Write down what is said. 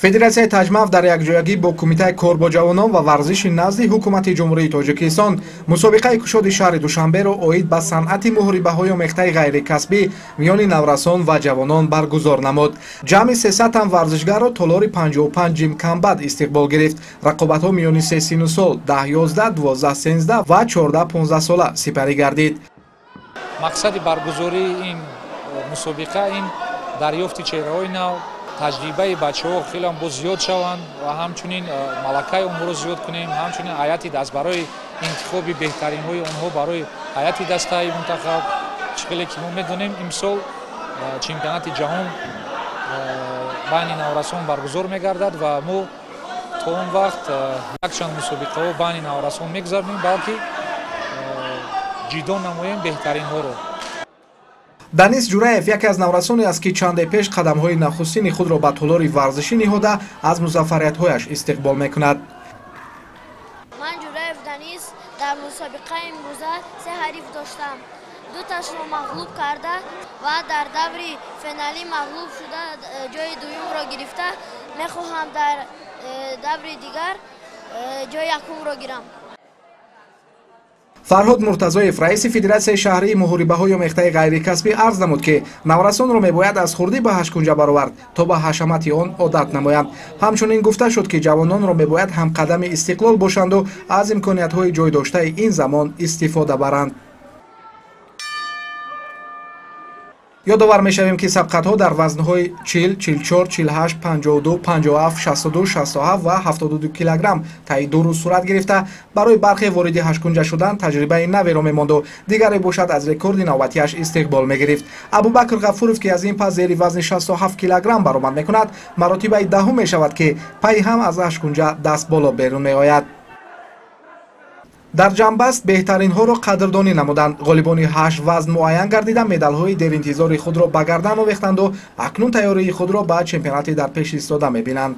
Федератсияи Таҷмав дар якҷоягӣ бо Кумитаи кор бо ҷавонон ва варзиши назди ҳукумати Ҷумҳурии Тоҷикистон мусобиқаи кушоди шаҳри Душанберо оид ба санъати муҳорибаҳои омехтаи ғайрикасбӣ миёни наврасон ва ҷавонон баргузор намуд. Ҷамъи 300 тан варзишгарро толори 55 ҷимкамбад истиқбол гирифт. Рақобатҳо миёни се сину сол 10, 11, 12, 13 ва 14, 15 сола сипарӣ гардид. Мақсади баргузории ин мусобиқа ин дарёфти чеҳраҳои нав, таҷрибаи бачаҳо хеле боз зиёд шаванд ва ҳамчунин малакаи онҳоро зиёд кунем, ҳамчунин ҳайати даст барои интихоби беҳтаринҳои онҳо барои ҳайати дастаи мунтахаб. Чӣ хеле ки мо медонем, имсол чемпионати ҷаҳон байни наврасон баргузор мегардад ва мо то он вақт якчанд мусобиқаҳо байни наврасон мегузаронем, балки ҷидо намоем беҳтаринҳоро. Данис Ҷураев яке аз наврасоне аст, ки чанде пеш қадамҳои нахустини худро ба толори варзишӣ ниҳода, аз музаффариятҳояш истиқбол мекунад. Ман Ҷураев Данис дар мусобиқаи имрӯза се ҳариф доштам. Дуташро мағлуб карда ва дар даври финалӣ мағлуб шуда ҷои дуюмро гирифта, мехоҳам дар даври дигар ҷои якумро гирам. Фарҳод Муртазоев, раиси Федератсияи шаҳрии муҳорибаҳои омехтаи ғайрикасбӣ, арз намуд, ки наврасонро мебояд аз хурдӣ ба ҳашткунҷа баровард, то ба ҳашамати он одат намоянд. Ҳамчунин гуфта шуд, ки ҷавононро мебояд ҳамқадами истиқлол бошанду аз имкониятҳои ҷойдоштаи ин замон истифода баранд. Ёдовар мешавем, ки сабқатҳо дар вазнҳои 40, 44, 48, 52, 57, 62, 67 ва 72 килограмм таи ду рӯз сурат гирифта, барои бархе вориди ҳашткунҷа шудан таҷрибаи наверо мемонду, дигаре бошад аз рекорди навбатиаш истиқбол мегирифт. Абубакр Ғафуров, ки аз ин пас зери вазни 67 килограмм баромад мекунад, маротибаи даҳум мешавад, ки пайи ҳам аз ҳашткунҷа даст боло берун меояд. Дар ҷамъбаст беҳтаринҳоро қадрдонӣ намуданд. Ғолибони ҳашт вазн муайян гардида, медалҳои деринтизори худро ба гардан овехтанду акнун тайёрии худро ба чемпионати дар пеш истода мебинанд.